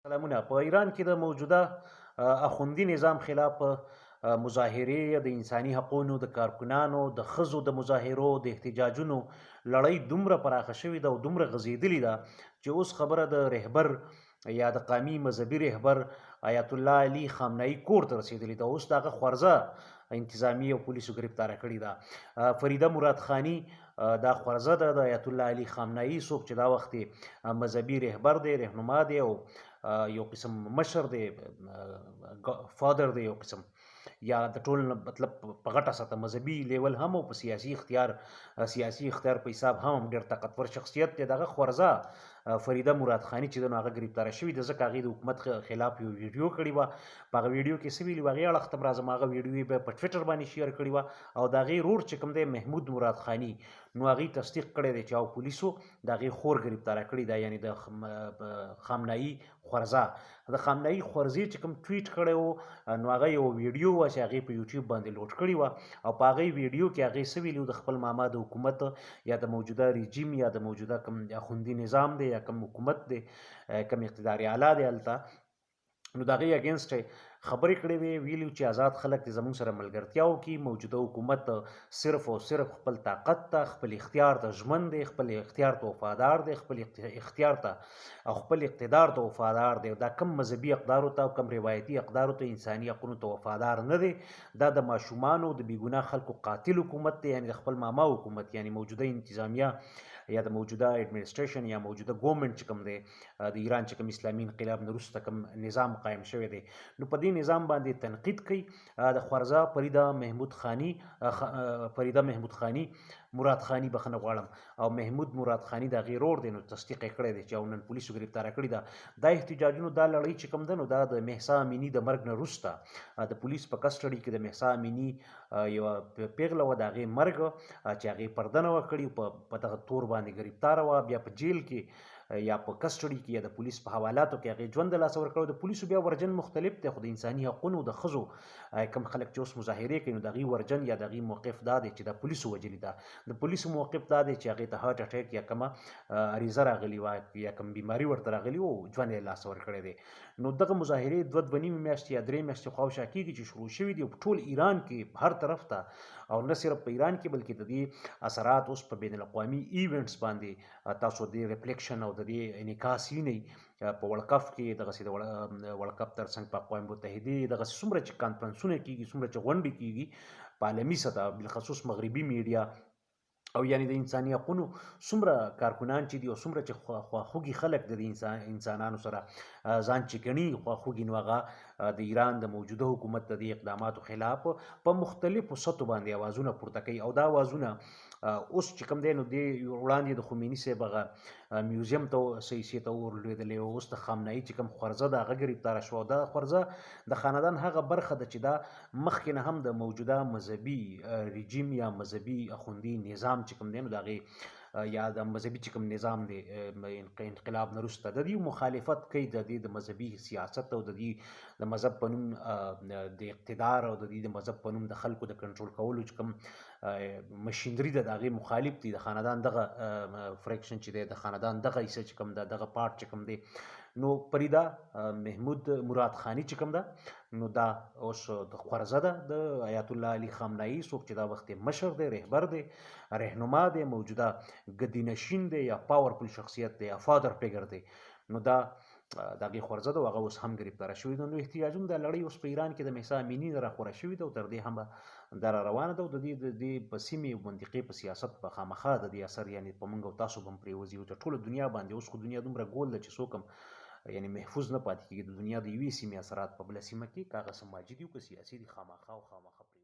سلامونه. په ایران کې د موجوده اخوندي نظام خلاف مظاهرې، د انساني حقونو د کارکنانو، د ښځو د مظاهرو، د احتجاجونو لړۍ دومره پراخه شوې ده او دومره غځېدلې ده چې اوس خبره د رهبر یا د قامي مذهبي رهبر آیت الله علي خامنه‌ای کور ته رسېدلې ده. اوس د هغه خورزه انتظامیې او پولیسو ګرفتاره کړې ده. فریده مراد خاني دا خورزه ده د آیت الله علي خامنه‌ای، څوک چې دا وخت مذهبي رهبر دی، رهنما دی او یو قسم مشر دی، father دی یو قسم، یا د ټول مطلب په غټه سطح مذهبي level هم او په سیاسي اختیار په حساب هم ډېر طاقتور شخصیت دی. دغه خورزه فریده مراد خاني چې ده نو هغه ګرفتاره شوې ده، ځکه هغې د حکومت خلاف یو ویډیو کړې وه. په هغه ویډیو کې څه ویلي وه، هغې اړخ ته به راځم. هغه ویډیو یې په ټویټر باندې share کړې وه او د هغې ورور چې کوم دی محمود مراد خاني، نو هغې تصدیق کړی دی چې او پولیسو د هغې خور ګرفتاره کړې ده، یعنې د خامنه‌ای خورزه. د خامنه‌ای خورزې چې کوم ټویټ کړی و، نو هغه یو ویډیو وه چې هغې په یوټیوب باندې load کړې وه او په هغې ویډیو کې هغې څه ویلي وو، د خپل ماما د حکومت یا د موجوده رژیم یا د موجوده کوم اخوندي نظام دی یا کوم حکومت دی، کوم اقتدار اعلی دی هلته، نو د هغې against یې خبرې کړې وې. ویلي چې آزاد خلک دې زموږ سره ملګرتیا وکړي، موجوده حکومت صرف او صرف خپل طاقت ته، خپل اختیار ته ژمن دی، خپل اختیار ته وفادار دی، خپل اختیار ته او خپل اقتدار ته وفادار دی. دا کم مذهبي اقدارو ته او کم روایتي اقدارو ته، انساني حقونو ته وفادار نه دی. دا د ماشومانو، د بېګناه خلکو قاتل حکومت دی، یعنې د خپل ماما حکومت، یعنې موجوده انتظامیه یا د موجوده administration یا موجوده government چې کوم دی، د ایران چې کوم اسلامي انقلاب نه وروسته کوم نظام قایم شوی دی، نو په دې نظام باندې تنقید کوي. د خورزه فریده محمود خانی، فریده محمود خانی مراد خانی بخښنه غواړم، او محمود مراد خانی د هغې ورور دی، نو تصدیق یې کړی دی چې او نن پولیسو ګرفتاره کړې ده. دا احتجاجونو دا لړۍ چې کوم ده نو دا د مهسا امیني د مرګ نه وروسته، د پولیس په custody کې د مهسا امیني، یوه پیغله وه، د هغې مرګ، چې هغې پرده نه وه کړې، په دغه تور باندې ګرفتاره وه، بیا په جیل کې یا په custody کې یا د پولیس په حوالاتو کې هغې ژوند د لاسه ورکړو. د پولیسو بیا version مختلف دی، خو د انساني حقونو د ښځو، کوم خلک چې اوس مظاهرې کوي نو د هغې version یا د هغې موقف دا دی چې دا پولیسو وژلې ده. د پولیسو موقف دا دی چې هغې ته heart attack یا کومه، عریضه راغلې وه یا کوم بیماري ورته راغلې وه، ژوند یې لاسه ورکړی دی. نو دغه مظاهرې دوه، دوه نیمې میاشتې یا درې میاشتې خواوشا کېږي چې شروع شوي دي او په ټول ایران کې هر طرف ته، او نه صرف په ایران کې بلکې د دې اثرات اوس په بین الاقوامي events باندې، تاسو د دې reflection او د دې انعکاس وینئ. په World Cup کې، دغسې د World Cup تر څنګ په اقوام متحدې، دغسې څومره چې کانفرنسونه کېږي، څومره چې غونډې کېږي په عالمي سطح، بالخصوص مغربي میډیا او یعنی د انساني حقونو څومره کارکنان چې دي او څومره چې خواخوږي خلک د دې انسانانو سره، ځان چې ګڼي خواخوږي، نو هغه، د ایران د موجوده حکومت د دې اقداماتو خلاف په مختلفو سطحو باندې اوازونه پورته کوي. او دا اوازونه، اوس چې کوم دی نو دې وړاندې د خمیني صاحب هغه، museum ته صحیح ته اور لوېدلی او اوس د خامنه‌ای چې کوم خورزه ده هغه ګرفتاره شوه. او دا خورزه د خاندان هغه برخه ده چې دا مخکې نه هم د موجوده مذهبي، رژیم یا مذهبي اخوندي نظام چې کوم دی نو د هغې، یا د مذهبي چې کوم نظام دی، انقلاب نه وروسته د دې مخالفت کوي، د دې د مذهبي سیاست او د دې د مذهب په نوم، د اقتدار او د دې د مذهب په نوم د خلکو د کنټرول کولو چې کوم، machinery ده د هغې مخالف دي. د خاندان دغه، fraction چې دی، د خاندان دغه حصه چې کوم ده، دغه part چې کوم دی، نو فریده، محمود مراد خانی چې کوم ده نو دا اوس د خورزه ده د آیت الله علي خامنه‌ای، څوک چې دا وخت مشر دی، رهبر دی، رهنما دی، موجوده ګدی نشین دی یا powerful شخصیت دی یا father figure دی، نو دا، د هغې خورزه ده او هغه اوس هم ګرفتاره شوې ده. نو احتجاجونه دا لړۍ اوس په ایران کې د مهسا امیني نه راخوره شوې ده او تر دې هم دا را روانه ده. او د دې په سیمې او منطقې په سیاست په خامخا د دې اثر یعنې په موږ او تاسو به هم پرېوځي او د ټوله دنیا باندې. اوس خو دنیا دومره ګول ده چې څوک هم یعنې محفوظ نه پاتې کېږي. د دنیا د یوې سیمې اثرات په بله سیمه کې، که هغه سماجي دي او که سیاسي دي، خامخا او خامخا پرېوځي.